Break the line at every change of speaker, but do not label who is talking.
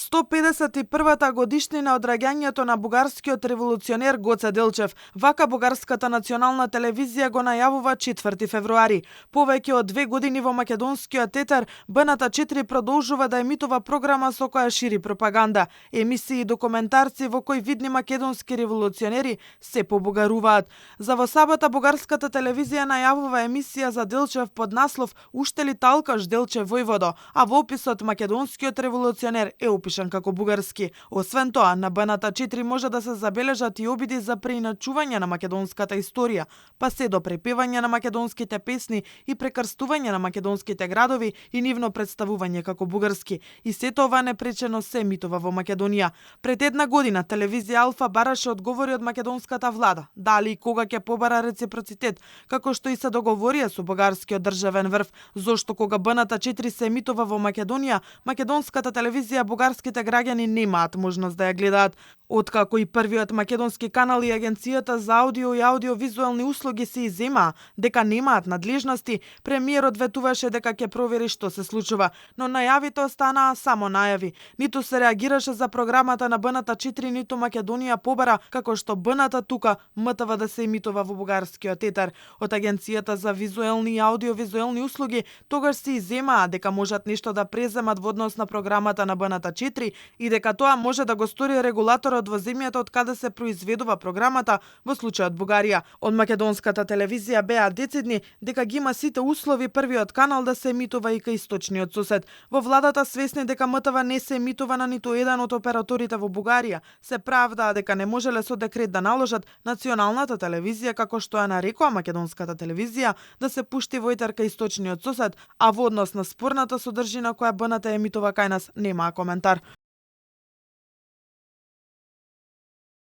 151-та годишнина од раѓањето на бугарскиот револуционер Гоце Делчев. Вака бугарската национална телевизија го најавува 4 февруари. Повеќе од 2 години во македонскиот етер, БНТ 4 продолжува да емитува програма со која шири пропаганда, емисии и документарци во кои видни македонски револуционери се побугаруваат. За во сабота бугарската телевизија најавува емисија за Делчев под наслов "Уште ли талкаш, Делчев војводо?", а во описот македонскиот револуционер е опишан како бугарски. Освен тоа, на БНТ 4 може да се забележат и обиди за преиначување на македонската историја, па се до препевање на македонските песни и прекрстување на македонските градови и нивно представување како бугарски. И сето ова непречено се емитува во Македонија. Пред една година телевизија Алфа бараше одговори од македонската влада, дали и кога ќе побара реципроцитет, како што и се договорија со бугарскиот државен врв, зошто кога БНТ 4 се емитува во Македонија, македонската телевизија бугарските граѓани немаат можност да ја гледаат. Откако и првиот македонски канал и Агенцијата за аудио и аудиовизуелни услуги се иземаа дека немаат надлежности, премиерот ветуваше дека ќе провери што се случува, но најавите останаа само најави. Ниту се реагираше за програмата на БНТ 4, ниту Македонија побара како што БНТ тука МТВ да се емитува во бугарскиот етер. Од Агенцијата за визуелни и аудиовизуелни услуги тогаш се иземаа дека можат нешто да преземат во однос на програмата на БНТ 4 и дека тоа може да го стори регулаторот во земјата од каде се произведува програмата, во случајот Бугарија. Од македонската телевизија беа децидни дека ги има сите услови првиот канал да се емитува и кај источниот сосед. Во владата свесни дека МТВ не се емитува на ниту еден од операторите во Бугарија, се правдаа дека не можеле со декрет да наложат националната телевизија, како што ја нарекува македонската телевизија, да се пушти во етер кај источниот сосед, а во однос на спорната содржина која БНТ емитува кај нас немаа коментар.